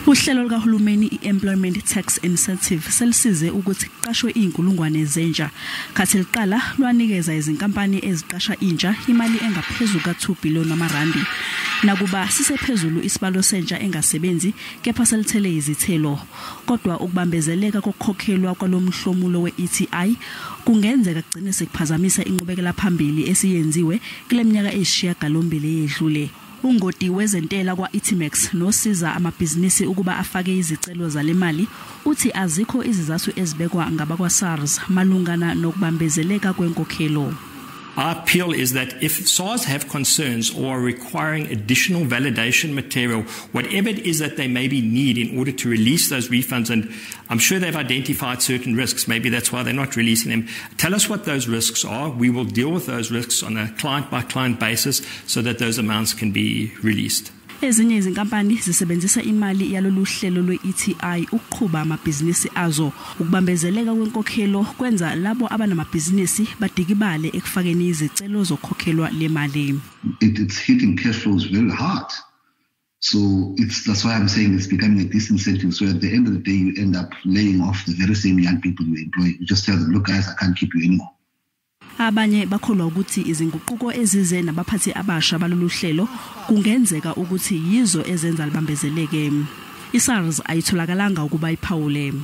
Uhlelo lukahulumeni i-Employment Tax Incentive selisize ukuthi kuqashwe izinkulungwane zentsha. Khathi liqala lwanikeza izinkampani eziqasha intsha imali engaphezulu ka-2 billion wamarandi. Nakuba sisephezulu isibalo sentsha engasebenzi, kepha selithele izithelo. Kodwa ukubambezeleka kokukhokhelwa kwalomhlomulo we-ETI kungenzeka kugcine sekuphazamisa inqubekela phambili esiyenziwe kule minyaka eyisishiyagalombili eyedlule. Ungoti wezentela kwa-Etimax nosiza amabhizinisi ukuba afake izicelo zale mali uthi azikho izizathu ezibekwa ngabakwa-SARS malungana nokubambezeleka kwenkokhelo. Our appeal is that if SARS have concerns or are requiring additional validation material, whatever it is that they maybe need in order to release those refunds, and I'm sure they've identified certain risks, maybe that's why they're not releasing them. Tell us what those risks are. We will deal with those risks on a client-by-client basis so that those amounts can be released. Ezinye izinkampani zisebenzisa imali yalolu hlelo lwe-ETI ukuqhuba amabhizinisi azo. Ukubambezeleka kwenkokhelo kwenza labo abanamabhizinisi badikibale ekufakeni izicelo zokukhokhelwa le mali. It's hitting cash flows very hard. So that's why I'm saying it's becoming a disincentive. So at the end of the day, you end up laying off the very same young people you employ. You just tell them, "Look, guys, I can't keep you anymore." Abanye bakholwa ukuthi izinguquko ezize nabaphathi abasha balolu hlelo kungenzeka ukuthi yizo ezenza libambezeleke. ISARS ayitholakalanga ukuba iphawule.